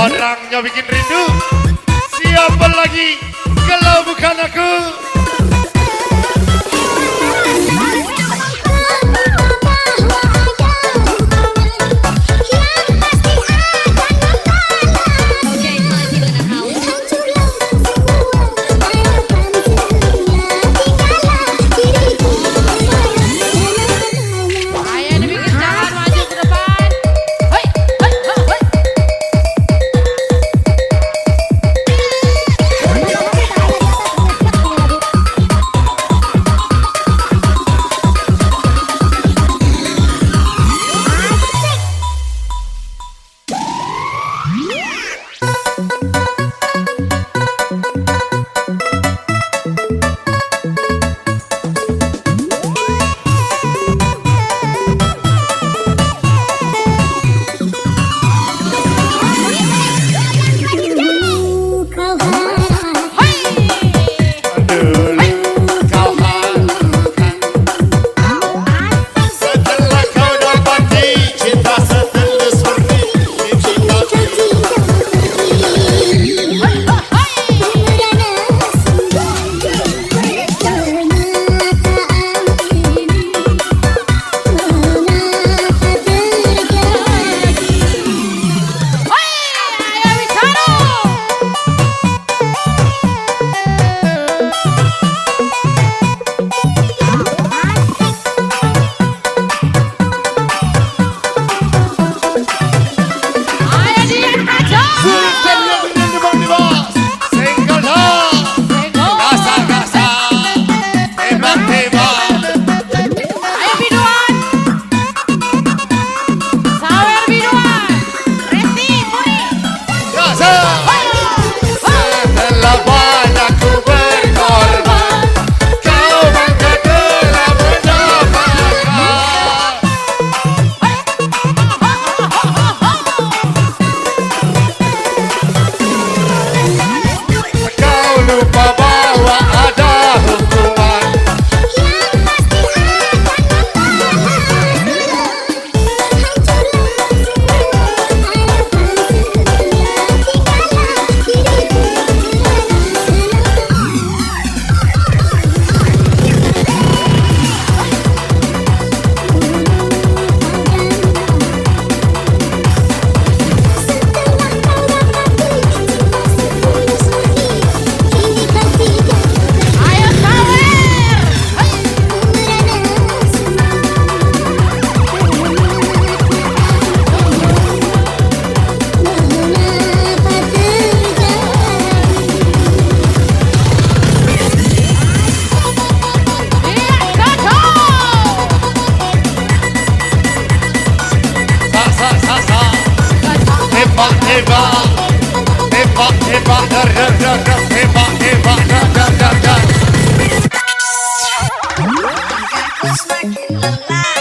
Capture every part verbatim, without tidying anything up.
Orangnyo bikin rindu. Siapa lagi kalau bukan aku? Ayo, dibikin jalan maju ke depan. Hei, hei, hei, hei. Ayo, biduan. Sawer biduan. Reti, Puri. Setelah banyak ku berkorban, kau bangga telah mendapatkan. Kau lupa bahwa ada hukuman. Sak, sak, sak, sak. Tembak, tembak. Tembak, tembak. Dar, dar, dar, dar. Tembak, tembak. Dar, dar, dar, dar. Aku semakin lelah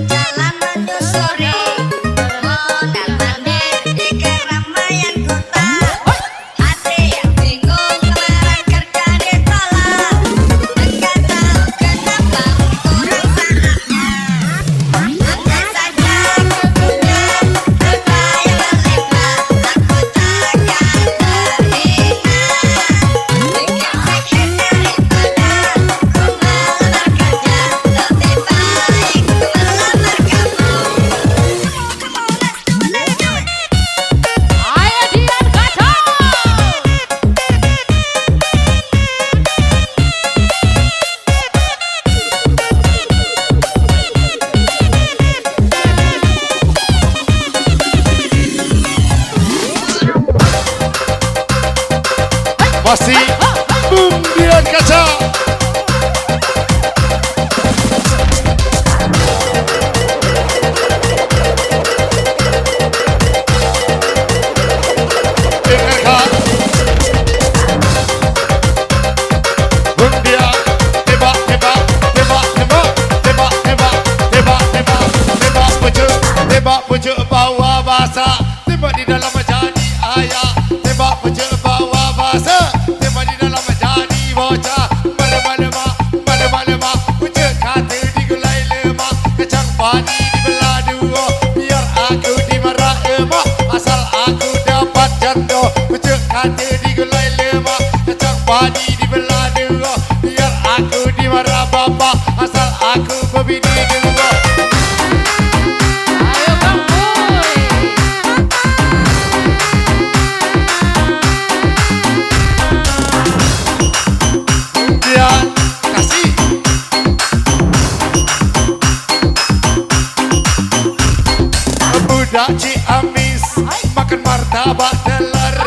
jalan menyusuri mondar-mandir di keramaian kota. Ade yang bingung, para kerja ditolak. Enggak tahu kenapa kurang saatnya. Andai saja aku punya apa yang berlimpah, aku takkan terhina. Mikir-mikir daripada ku melamar kerja, lebih baik ku melamar kamu. Ayo, Dian, kacau! Masih Bung Dian Kaca. Dengarkan. Bung Dian, tembak, tembak, tembak, tembak, tembak, tembak, tembak, tembak, tembak, pucuk, tembak, pucuk, bawah basah. Tembak di dalam jadi ayah, tembak pecuk bawah basa, tembak di dalam jadi bocah. Malemak-lemak, malemak-lemak, pecuk kata digulai lemak, kacang pani dibelah duo, biar aku dimarak emak, asal aku dapat Jando, pucuk kate digulai lemak, cacang padi dibelah duo. Biar aku dimarah bapak, asal aku bebini duo. Ayo, Bang Boy. Dia kasih. Budak Ciamis makan martabak telur.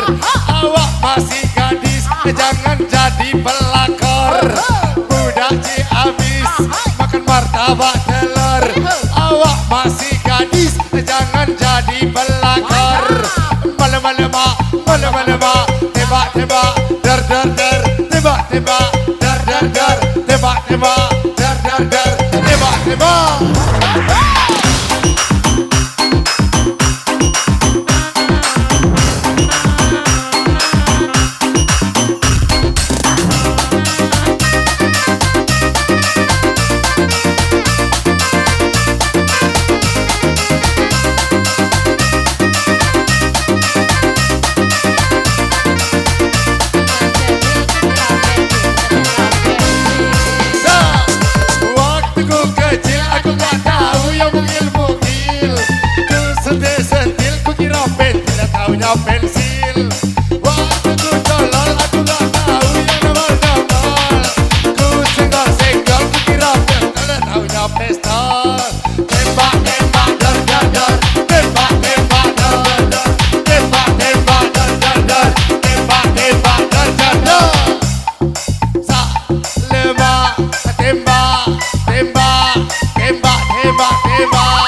Awak masih gadis, jangan jadi pelakor. Budak Ciamis makan martabak telur. Awak masih gadis, jangan jadi pelakor. Malemak-lemak, malemak-lemak, tembak-tembak, der der der, tembak-tembak, der der der, tembak-tembak, der der der, tembak-tembak. Nah, waktu ku kecil aku gak tau yang mungil-mungil. Ku sentil-sentil ku kira pentil, taunya pensil. Waktu ku tolol aku gak tau yang nongol-nongol. Ku senggol-senggol ku kira pensil, taunya pistol. Tembak, tembak, dar, dar, dar. Tembak, tembak, dar, dar, dar. Tembak, tembak, dar, dar, dar. Tembak, tembak, dar, dar, dar. Sa, lemak, tembak, tembak, tembak, tembak, tembak.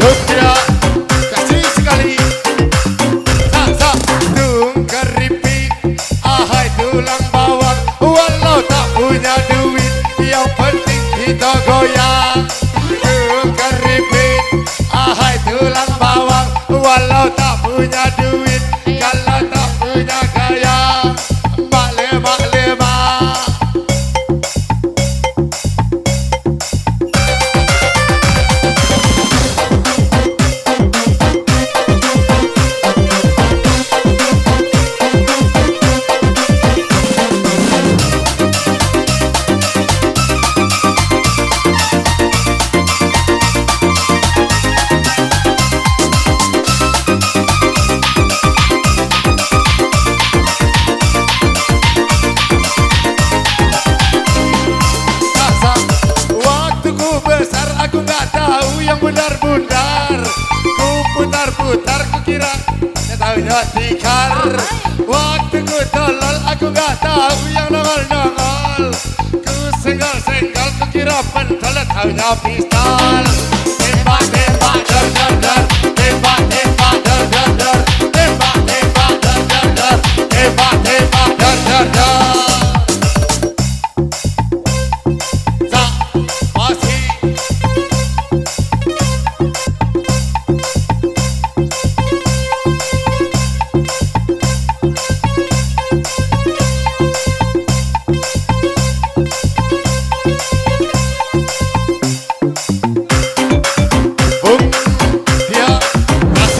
Hop, ya. Kasih sekali. Sak, sak. Tung keripik, ahai tulang bawang. Walau tak punya duit, yang penting kita goyang. Tung keripik, ahai tulang bawang. Walau tak punya duit, kalau tak punya gaya, mak lemak-lemak. Waktu ku besar aku gak tau yang bundar-bundar. Ku putar-putar ku kira, gak taunya tikar. Waktu ku tolol aku gak tau yang nongol-nongol. Ku senggol-senggol ku kira pentol, taunya pistol. Tembak, tembak, dor, dor, dor. Tembak, tembak, dor, dor, dor. Tembak, tembak, dor, dor, dor. Tembak, tembak, dor, dor, dor. Sa, masih. Bung, dia kasih.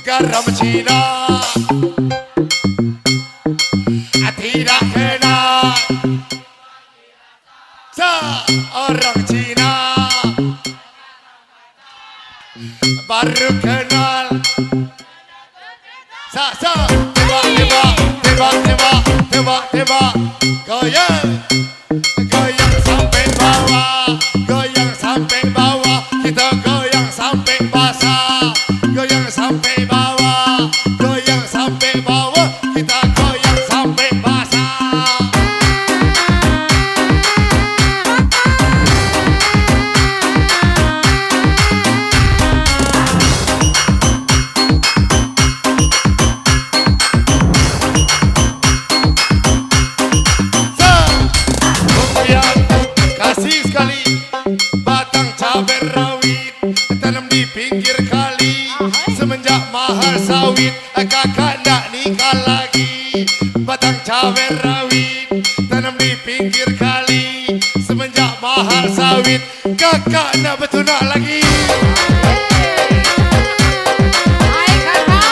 Garam Cina tidak kenal. Sa, orang Cina baru kenal. Sa, sa, tembak, tembak, tembak, tembak, tembak, tembak. Goyang. Goyang sampai bawah, goyang sampai bawah, kita goyang sampai basah. Goyang sampai bawah, goyang sampai bawah, kita goyang sampai basah. Sa, goyang, kasih sekali. Batang cabe rawit tanam di pinggir kali. Semenjak mahal sawit, kakak ndak nikah lagi. Batang cabe rawit tanam di pinggir kali. Semenjak mahal sawit, kakak ndak betunak lagi. Hai, kakak.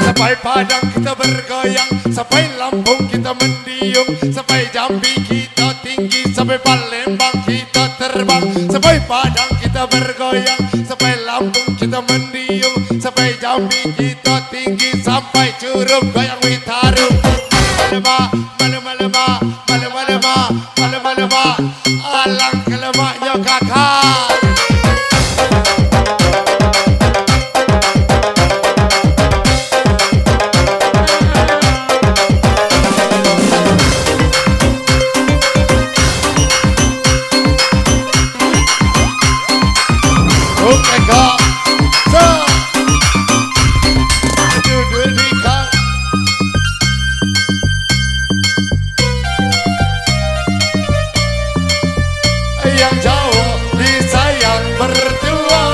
Sampai Padang kita bergoyang, sampai Lampung kita mendiung, sampai Jambi kita tinggi, sampai Palembang kita terbang, sampai Padang kita bergoyang, sampai Lampung kita mendiung, sampai Jambi kita tinggi, sampai Curup goyang witaru. Lemak, melemak, lemak, melemak, melemak, melemak, melemak. Alangke lemaknyo kakak. Oke, kak. Sa. Duduk di kak. Yang jauh disayang mertua,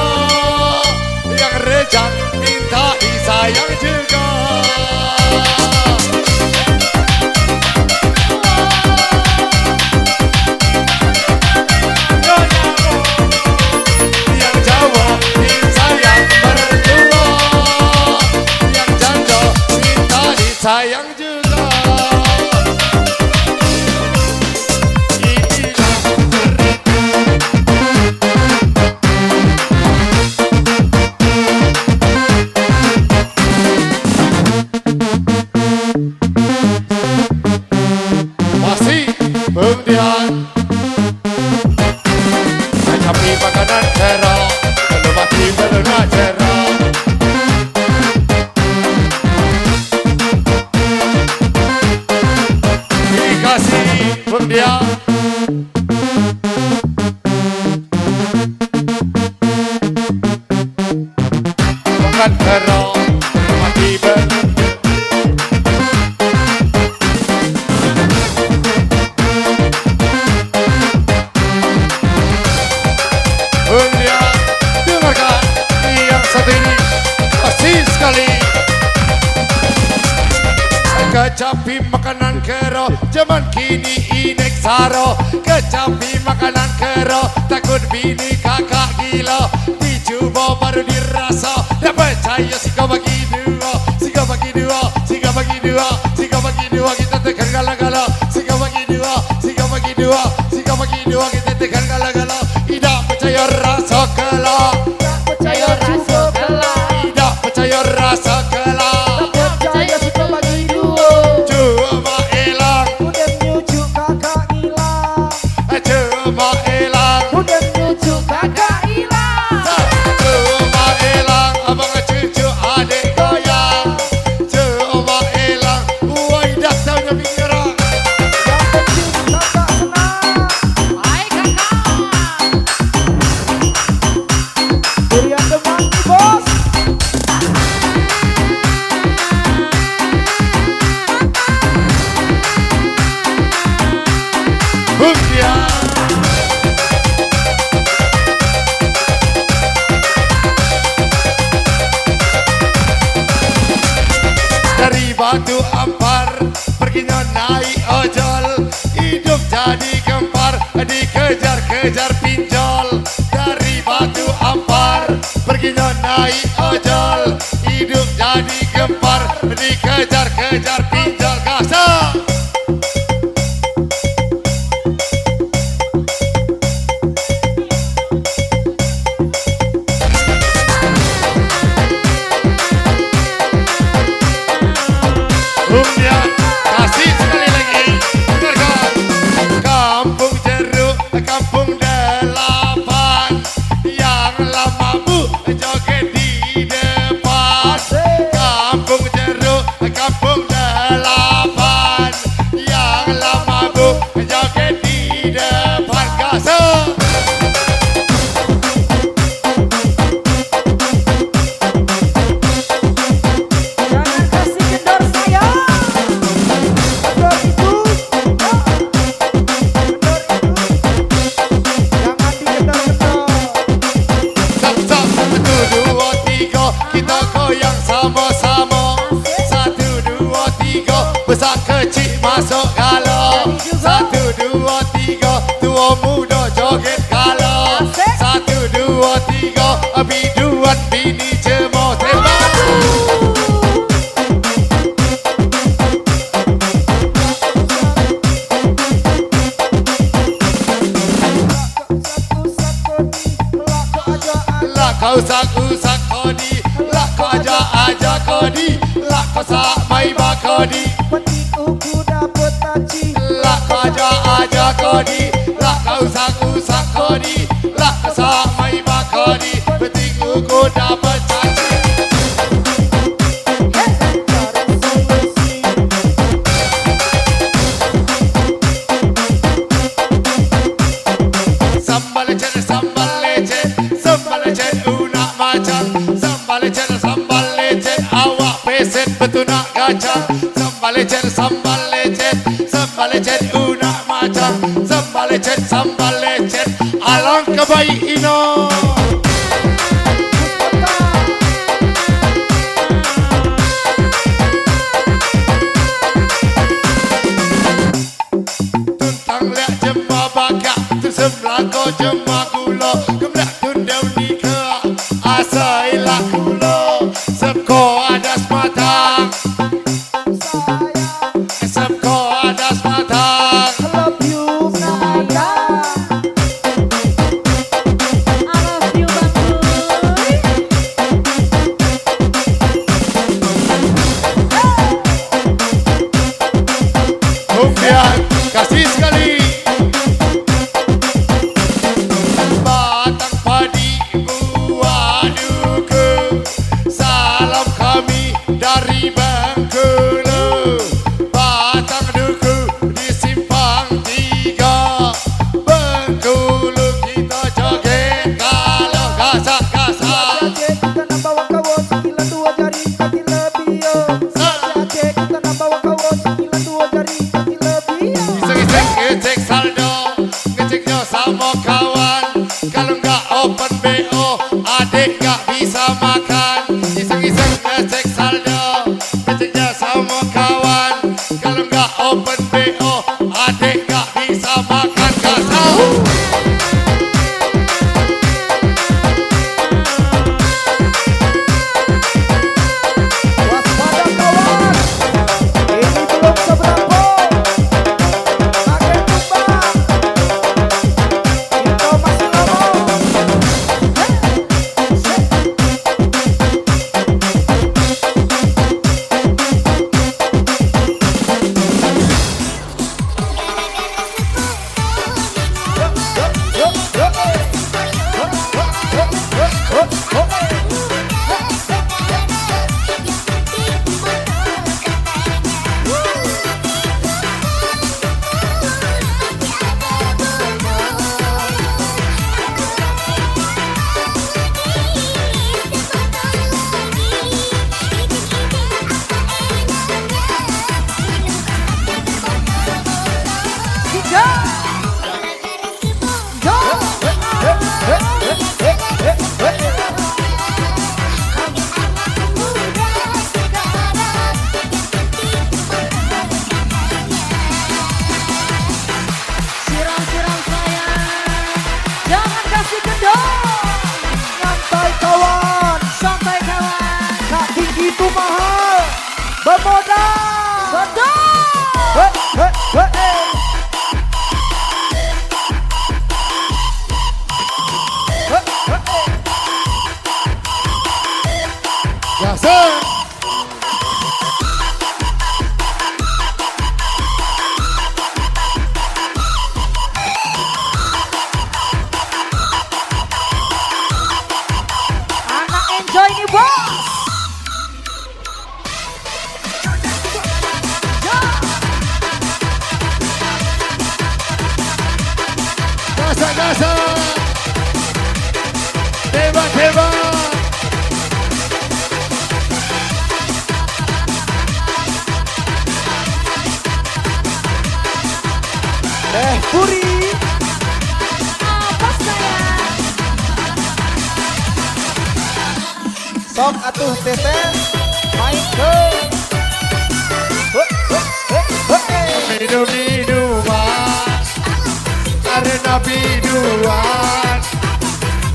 yang rejang minta disayang juga. Yang jauh disayang mertua, yang jauh minta disayang juga. Masih pengundian. Tapi makanan kero, belum mati, belum nak jero. Dikasih pengundian. Bukan kero, mati bener. Mulia, dengarkan yang satu ini. Kasih sekali. Kecapi makanan kero, zaman kini inek saro. Kecapi makanan kero, takut bini kakak gilo. Dicubo baru diraso, dak percayo siko bagi duo, siko bagi duo, siko bagi duo, siko bagi duo, kito tekan galo-galo. Siko bagi duo, siko bagi duo, siko bagi duo, kito tekan galo-galo. Idak percayo raso kelo. Idak percayo raso kelo. Idak percayo raso kelo. Dak percayo siko bagi duo. Cuma ilang. Udah nyucuk kakak ilang. Cuma ilang. Udah nyucuk kakak ilang. Cuma ilang, abang cucuk adik goyang. Cuma ilang. Woi, dak tau nyapi ngerang. Yang penting kakak senang. Hai, kakak. Durian demak nih, bos. Buktian. Dari Batu Ampar, perginyo naik ojol, idup jadi gempar, dikejar-kejar pinjol. Ai ojol, idup jadi gempar, dikejar-kejar pinjol, gasak. Bung Dian, kasih sekali lagi. Dengarkan. Kampung Jeruk, Kampung Delapan. Yang la mabuk joget di depan. Kampung Jeruk, Kampung Delapan. Yang la mabuk joget di depan. Gasak. Jangan kasih kendor sayang. Kendor itu. Kendor itu. Jangan dikendor-kendor. Satu, satu, dua, tiga, kita goyang sama-sama. Satu, dua, tiga, besar kecil masuk gala. Satu, dua, tiga, tua muda joget gala. Satu, dua, tiga, biduan bini cemo tembak. Lak kau usak-usak kodi, lak kau ajak-ajak kodi, lak kau sak mai ba kodi. Petik uku dapet taci. Lak kau ajak-ajak kodi, lak kau usak-usak kodi, lak kau sak mai ba kodi. Petik uku dapet taci. Sambal lecet, sambal lecet, sambal lecet unak macang. Sambal lecet, sambal lecet, awak peset betunak kacang. Sambal lecet, sambal lecet, sambal lecet unak macang. Sambal lecet, sambal lecet, alangkah baik ino. Tuntang liak jemah bakak, tusem lago jemah gulo, gemblak tundau nikah, asai lak gulo, sepko adas matang, sepko adas matang. I love you, sayang. I love you, Bang Boy. Bung Dian, kasih sekali. Batang padi buah duku, salam kami dari Bengkulu. Batang duku di simpang tiga, Bengkulu kita joget galo, gasak-gasak. Kita nambah wakawo, sekilan dua jari, kaki lebih yo. Aceh, kita nambah wakawo, sekilan dua jari, kaki lebih yo. Iseng-iseng ngecek saldo, ngeceknyo samo kawan. Kalu nggak open B O, adek nggak bisa makan. Iseng-iseng ngecek saldo, ngeceknyo samo kawan. Kalu nggak open B O, adek nggak bisa makan, nggak tahu. Waspada, kawan. Ini belum seberapa. Pakai tumbang. Kita masih lama. Siram-siram sayang, jangan kasih kendor. Nyantai kawan, sang Kumaha? Bemodal. Betul. He, he, he, eh. He, he, eh. Gasek. Anak enjoy ni, Bos. Gasak, gasak. Tembak, tembak. Eh, Puri. Apa, sayang? Sok atuh, Tete, main ke. He, he, he, he. Minum minuman karena biduan,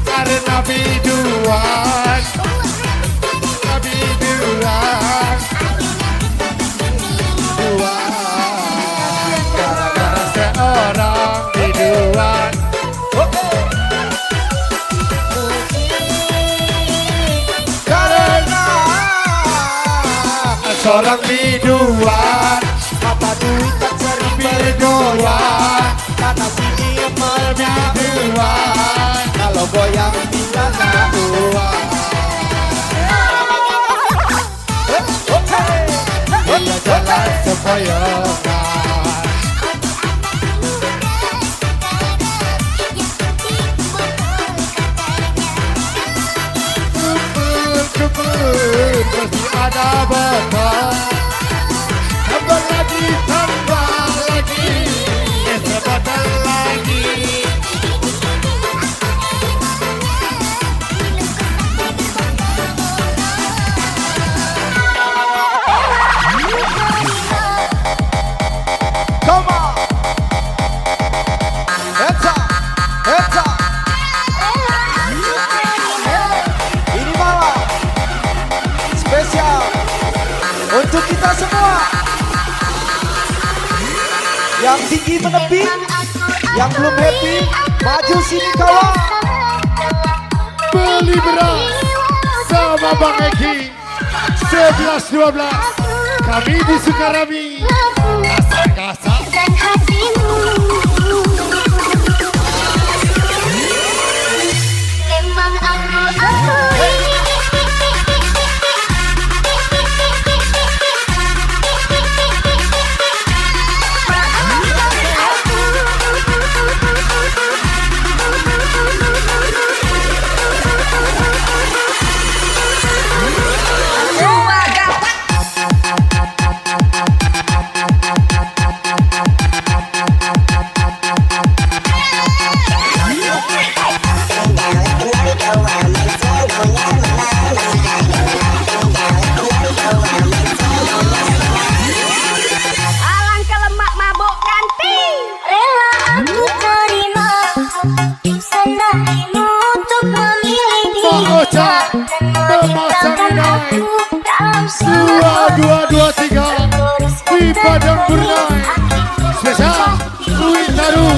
karena biduan, karena biduan, biduan. Gara-gara seorang biduan. Karena seorang biduan, mata duit tak cari biduan. Karena sini emak biduan, kalau goyang bila nak uang. Iya jalan sepoyongan. Kebel, kebel, pasti ada bakal. Tambah lagi, tambah lagi, es bakal lagi. Come on. Hands up, hands up. Ini malam spesial untuk kita semua. Yang tinggi menepi, yang belum happy, maju sini kawan. Beli beras sama Bang Eki. Sebelas dua belas, kami di Sukarami. Kasak, kasak. Alangkah lemak mabuk kanti. Rela aku terima sendirimu untuk memilih dirinya dan memintakan aku dalam semua dua, dua, dua, tiga. Di Padang Bernai. Spesial Ui Taru.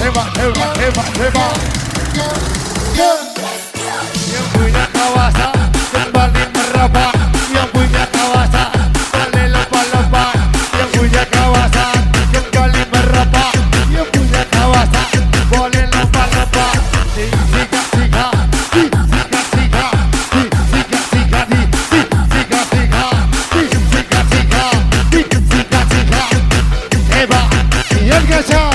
Tembak, tembak, tembak. Yang punya kawasan kembali meraba. Yang punya kawasan boleh lompat-lompat. Yang punya kawasan kembali meraba. Yang punya kawasan boleh lompat-lompat. Di sikat-sikat, di sikat-sikat, di sikat-sikat, di, di sikat-sikat, di sikat-sikat, di sikat-sikat. Hebat. Yang gacor.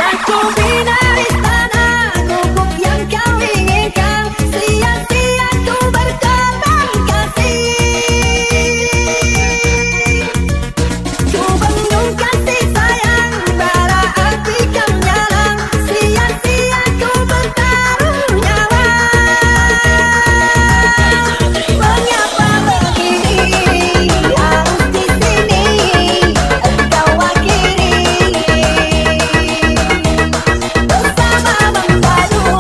Aku bina istana, gubuk yang kau inginkan. Sia-sia ku berterima kasih. Ku bendung kasih sayang, bara api kau nyalang. Sia-sia ku bertaruh nyawa. Mengapa begini harus di sini engkau akhiri? Bersama membangun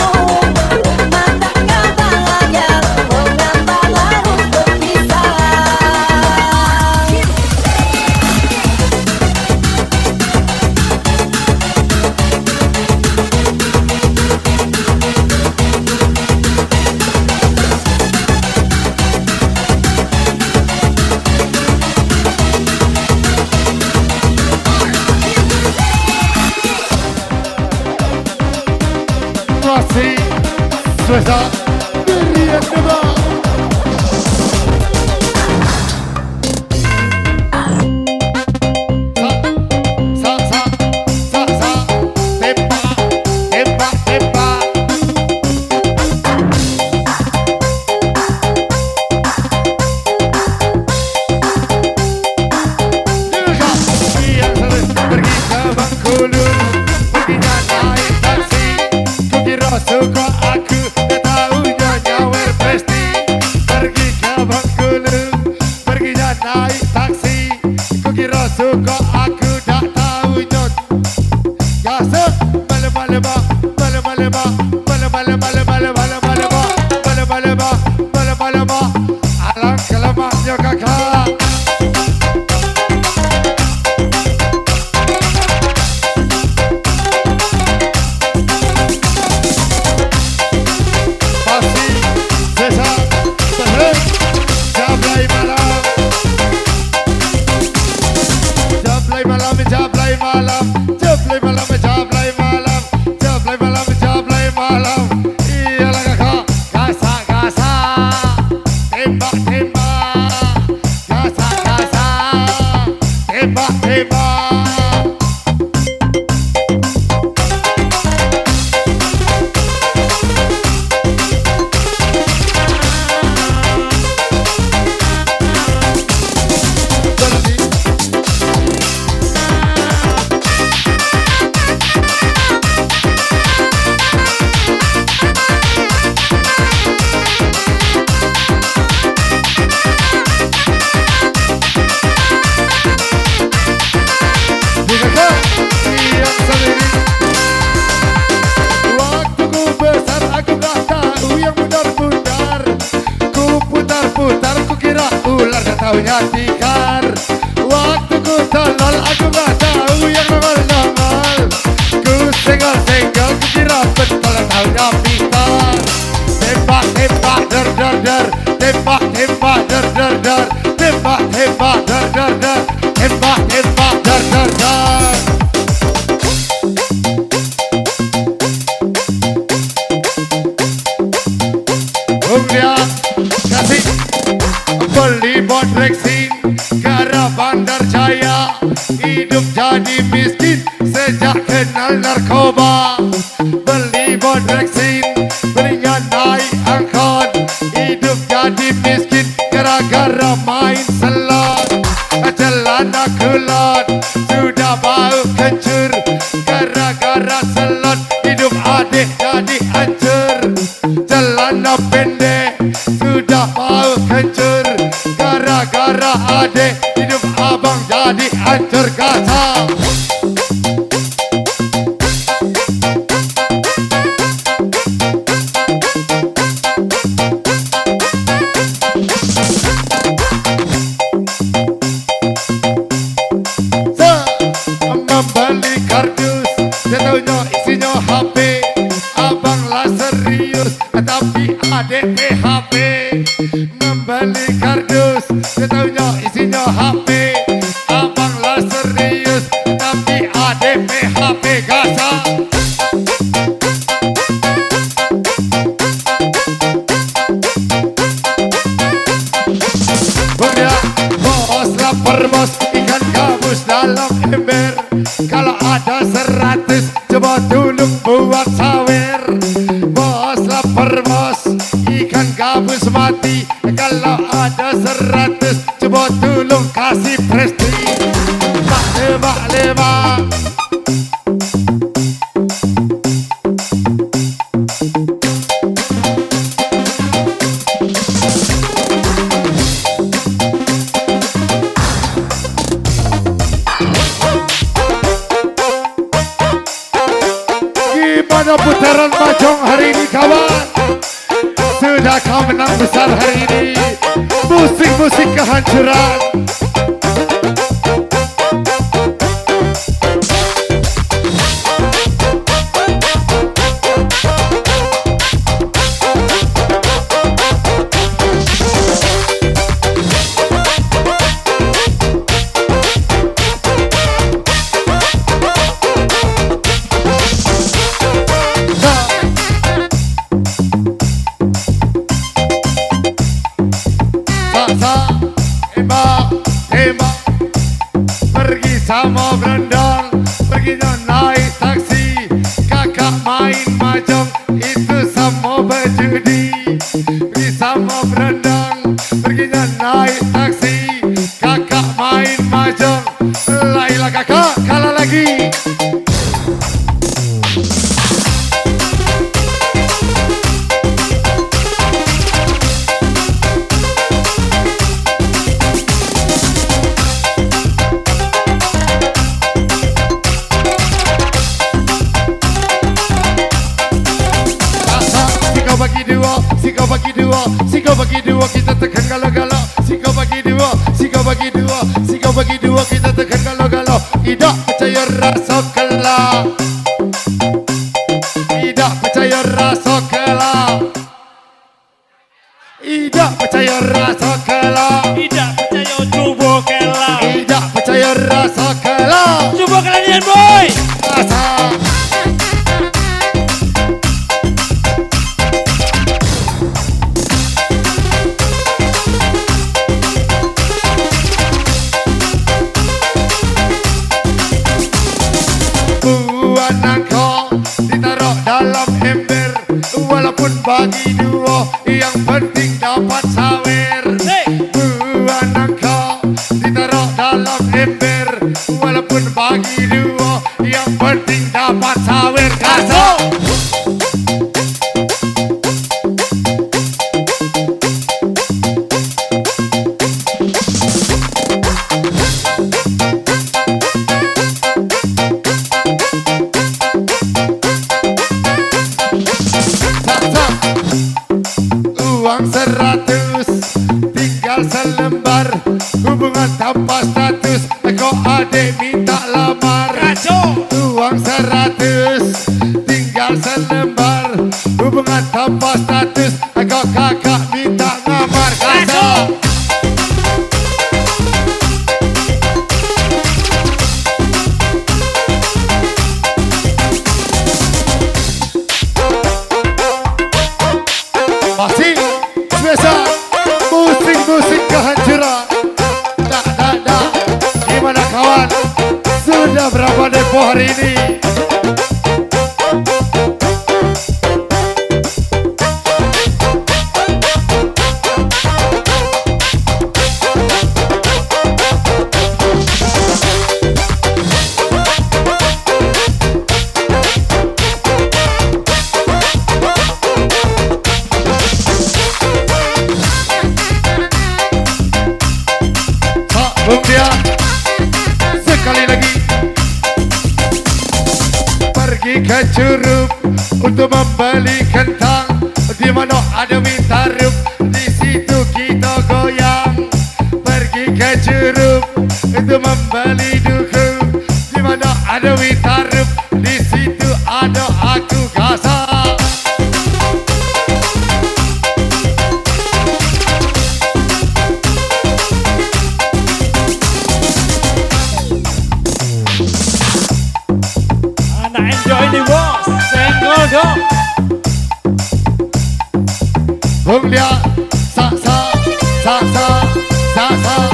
rumah tangga bahagia, mengapa harus berpisah? Masih sesa diri yang debat. Sa, sa, sa, sa, sa. Tembak, tembak, tembak. Pergi ke Bengkulu, perginya naik taksi. Kukira suka aku, dak taunyo nyawer presti. Pergi ke Bengkulu, perginya naik taksi. Kukira suka aku, dak taunyo. Gasak, baleba-leba, baleba-leba, baleba-leba, baleba-leba, baleba-leba, baleba-leba. Alangkah lemaknyo kakak. Pasti sesa, sesa. Jablay malam. Jablay malam, jablay malam. Jablay malam, jablay malam. Jablay malam, jablay malam. Iyolah kakak, gasak, gasak. Tembak, tembak. Gasak, gasak. Tembak, tembak. Waktu ku besar aku dak tahu yang bundar-bundar. Ku putar-putar, ku kira ular, dak taunyo tikar. Waktu ku tolol, aku dak tahu yang nongol-nongol. Ku senggol-senggol, ku kira pentol, dak taunyo pitar. Tembak, tembak, der, der, der. Tembak, tembak, Dar, dar, tembak, tembak, dar, dar, dar. Tembak, tembak, dar, dar, dar. Bung dia kasih beli bodrek sing ke arah Bandar Jaya, hidup jadi miskin sejak kenal narkoba. Beli bodrek sin, belinya naik angkot, hidup jadi miskin gara-gara main selot. Celana kulot sudah bau kencur gara-gara selot, hidup adek jadi hancur. Celana pendek sudah bau kencur gara-gara adek, hidup abang jadi hancur kasar. Se-, membeli kardus, dia taunyo isinyo H P. Abang lah serius, tapi adek P H P. Membeli kardus, dia taunyo isinyo H P. Abang lah serius, tapi adek P H P kasar. Bos ya, bos lapar bos, ikan gabus dalam ember. Kalau ada seratus, coba tulung buat sawer. Bos lapar bos, ikan gabus mati. Kalau ada seratus, coba tulung kasih presti. Bak leba leba. Gimana putaran Majong hari ini, kawan? Sudahkah menang besar hari ini? Musik-musik kehancuran. Sak, sak, tembak, tembak. Pergi samo berondong, perginyo naik taksi. Kakak main mahjong, itu samo bejudi. Pergi samo berondong, perginyo naik taksi. Kakak main mahjong, lailah kakak kalah lagi. Sikau bagi duo, sikau bagi duo, sikau bagi duo, kita tekan galo-galo. Sikau bagi duo, sikau bagi duo, sikau bagi duo, kita tekan galo-galo. Idak pecayo raso kela. Idak pecayo raso kela. Idak pecayo raso kela. Idak pecayo, cubo kela. Idak pecayo raso kela. Cubo kela nian, boy. Raso. Buah nangkok ditarok dalam ember, walaupun bagi duo, yang penting dapat sawer. Hei! Buah nangkok ditarok dalam ember, walaupun bagi duo, yang penting dapat sawer. Kasok! Uang seratus, tinggal selembar. Hubungan tanpa status, kok adek minta lamar. Uang seratus, tinggal selembar. Hubungan tanpa status, kok kakak minta ngamar. Kasok. hari ini. Hak, bung dia. Sekali lagi. Pergi ke Curup untuk membeli kentang. Di mana ada mie tarup, di situ kita goyang. Pergi ke Curup untuk membeli duku. Di mana ada mie tarup, di situ ada aku gasak. Anak enjoy ni, bos. Senggol dong. Bung dia, sak, sak, sak, sak, sak, sak.